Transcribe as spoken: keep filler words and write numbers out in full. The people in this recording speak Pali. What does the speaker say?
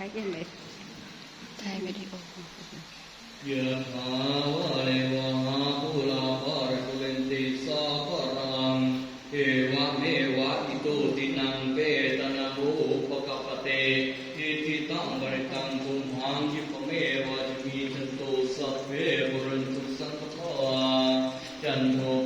ถ่ายวิดีโอ Yathā vārivahā pūrā paripūrenti sāgaraṃ, evameva ito dinnaṃ petānaṃ upakappati. Icchitaṃ patthitaṃ tumhaṃ khippameva samijjhatu, sabbe pūrentu saṅkappā, cando